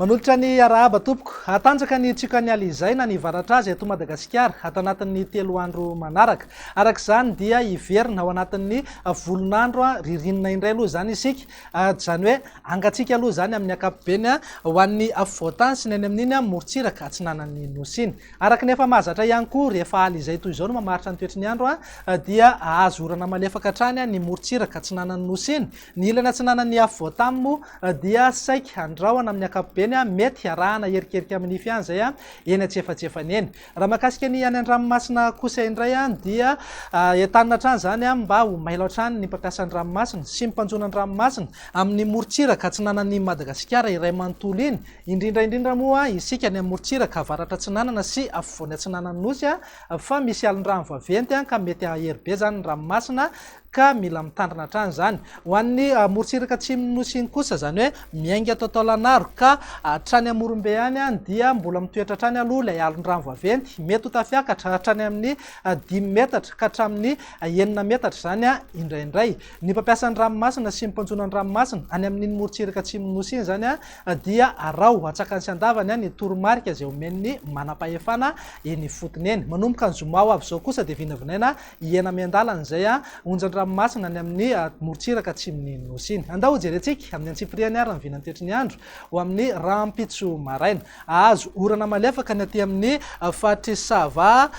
Manolotra ny arahaba tompoko. Hatanjaka ny tsiokan'ny alizay na ny varatra azy eto Madagasikara ato anatin'ny 3 andro manaraka. Araka izany dia hiverina ao anatin'ny volon'andro ririnina indray aloha izany isika. Izany hoe hangatsiaka aloha izany amin'ny ankapobeny ho an'ny afovoan-tany sy ny any amin'iny morontsiraka atsinanan'ny Nosy iny. Araka ny efa mahazatra ihany koa, rehefa aly izay toy izao no mamaritra ny toetry ny andro, dia hahazo orana malefaka hatrany ny morontsiraka atsinanan'ny Nosy iny. Ny ilany atsinanan'ny afovoan-tany moa dia saika andrahona amin'ny ankapobeny, mety arahana erikerika manify ihany izay eny antsefatsefany eny. Raha mahakasika ny any an-dranomasina kosa indray dia entanina hatrany izany mba ho mailo hatrany ny mpampiasa ny ranomasina sy ny mpanjono an-dranomasina amin'ny morontsiraka atsinanan'i Madagasikara iray manontolo iny. Indrindra indrindra moa isika any amin'ny morontsiraka avaratra atsinanana sy afovoany atsinanan'ny Nosy fa misy alin-drano vaventy ka mety hahery be izany ny ranomasina ka mila mitandrina hatrany izany. Ho an'ny morontsiraka atsimon'ny Nosy iny kosa, izany hoe miainga ato Taolagnaro ka hatrany Amorombe any dia mbola mitoetra hatrany aloha ilay alon-drano vaventy, mety ho tafiakatra hatrany amin'ny 5 metatra ka hatramin'ny 6 metatra izany indraindray. Ny mpampiasa ny ranomasina sy ny mpanjono ny ranomasina any amin'iny morontsiraka atsimon'ny Nosy iny izany dia araho antsakany sy andavany ny toromarika izay omen'ny manam-pahefana eny ifotony eny. Manomboka ny zoma ho avy izao kosa dia vinavinaina hihena miandalana izay onjan-dranomasina any amin'ny morontsiraka atsimon'ny Nosy iny. Andao hojerentsika amin'ny antsipiriany ary ny vinantetry ny andro ho amin'ny rahampitso maraina. Hahazo orana malefaka ny aty amin'ny faritr'i Sava,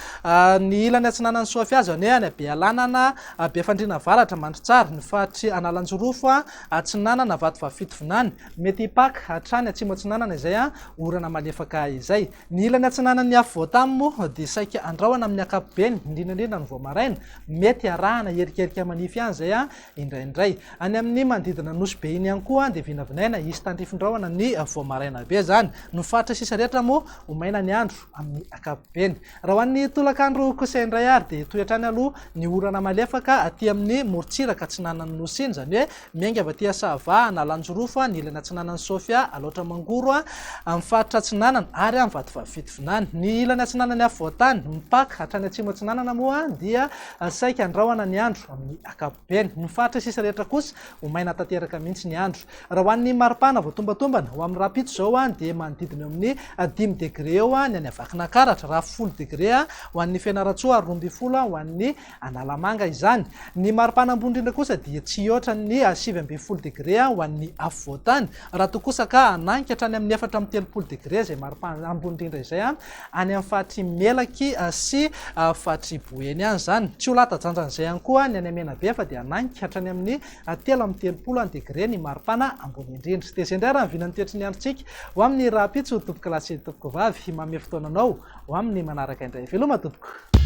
ny ilany atsinanan'i Sofia, izany hoe any Bealanana, Befandriana Avaratra, Mandritsara, ny faritr'i Analanjirofo Atsinanana, Vatovavy Fitovinany. Mety hipaka hatrany atsimo atsinanana izay orana malefaka izay. Ny ilany atsinanan'ny afovoantany moa dia saika andrahona amin'ny ankapobeny, indrindra indrindra ny vao maraina. Mety arahana erikerika manify ihany izay indraindray. Any amin'ny manodidina Nosy Be iny ihany koa dia vinavinaina hisy tandrifin-drahona ny vao maraina be izany. Ny faritra sisa rehetra moa ho maina ny andro amin'ny ankapobeny. Raha ho an'ny tolakandro kosa indray ary dia hitohy hatrany aloha ny orana malefaka aty amin'ny morontsiraka atsinanan'ny Nosy iny, izany hoe miainga avy aty Sava, Analanjirofo, ny ilany atsinanan'i Sofia, Alaotra Mangoro, amin'ny faritra atsinanana ary amin'ny Vatovavy Fitovinany. Ny ilany atsinanan'ny afovoantany, mipaka hatrany atsimo atsinanana moa dia saika andrahona ny andro amin'ny ankapobeny. Ny faritra sisa rehetra kosa ho maina tanteraka mihitsy ny andro. Raha ho an'ny maripana voatombatombana, ho amin'ny rahampitso izao dia manodidina eo amin'ny 5 degre eo ny any Vakinankaratra, raha 10 degre ho an'ny Fianarantsoa ary 12 ho an'ny Analamanga izany. Ny maripana ambony indrindra kosa dia tsy hihoatra ny 19 degre ho an'ny afovoantany, raha toa kosa ka hananika hatrany amin'ny 34 degre izay maripana ambony indrindra izay any amin'ny faritr'i Melaky sy faritr'i Boeny any izany. Tsy ho latsa-janjan'izay ihany koa ny any Menabe fa dia hananika hatrany amin'ny 33 degre ny maripana ambony indrindra. Dia izay indray raha ny vinan'ny toetry ny androntsika ho amin'ny rahampitso tompokolahy sy tompokovavy. Manome fotoana anao ho amin'ny manaraka indray. Veloma tompoko.